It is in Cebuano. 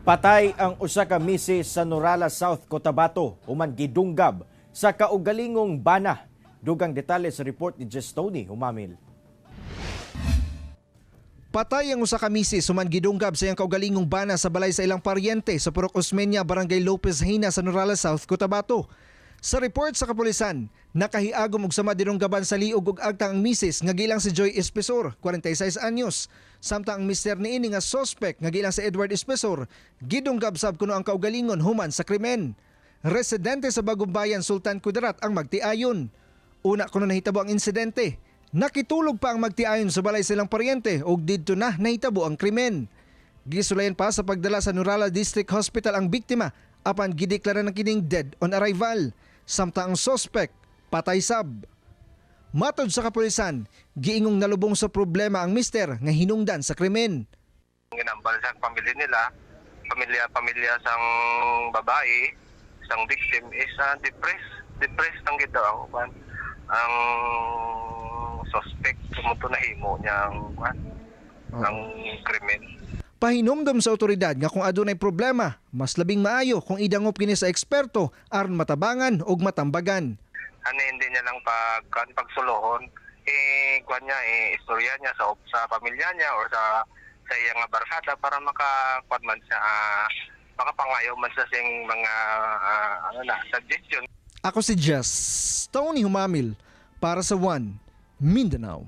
Patay ang usa ka misis sa Norala South, Cotabato human gidunggab sa kaugalingong bana. Dugang detalye sa report ni Jess Tony Humamil. Patay ang usa ka misis human gidunggab sa iyang kaugalingong bana sa balay sa ilang paryente sa Purok Osmeña, Barangay Lopez Hina sa Norala South, Cotabato. Sa report sa kapulisan, nakahiagom og sama dinunggaban sa liog ug agtang ang misis nga gilang si Joy Espesor, 46 anyos. Samtang ang mister niini nga suspect nga gilang si Edward Espesor, gidunggab sab kuno ang kaugalingon human sa krimen. Residente sa Bagong Bayan, Sultan Kudarat ang magtiayon. Una kuno nahitabo ang insidente. Nakitulog pa ang magtiayon sa balay silang paryente ug didto na nahitabo ang krimen. Gisulayan pa sa pagdala sa Norala District Hospital ang biktima apan gideklara na kining dead on arrival. Samtang ang suspect patay sab. Matod sa kapulisan, giingong nalubong sa problema ang mister nga hinungdan sa krimen. Ginambal sa pamilya nila, pamilya pamilya sang babae, sang victim is depressed, depressed ang gito ang kwan, ang suspect tumuto na himo niya ang kwan, ang krimen. Pahinumdom sa otoridad nga kung adunay problema, mas labing maayo kung idangop kini sa eksperto aron matabangan ug matambagan. Ano, hindi niya lang pag kwan, pagsulohon eh kwan niya eh istorya niya sa pamilya niya or sa iyang nga barkada para maka kwan man siya, makapangayo man siya sing mga ano na suggestion. Ako si Jess Tony Humamil para sa One Mindanao.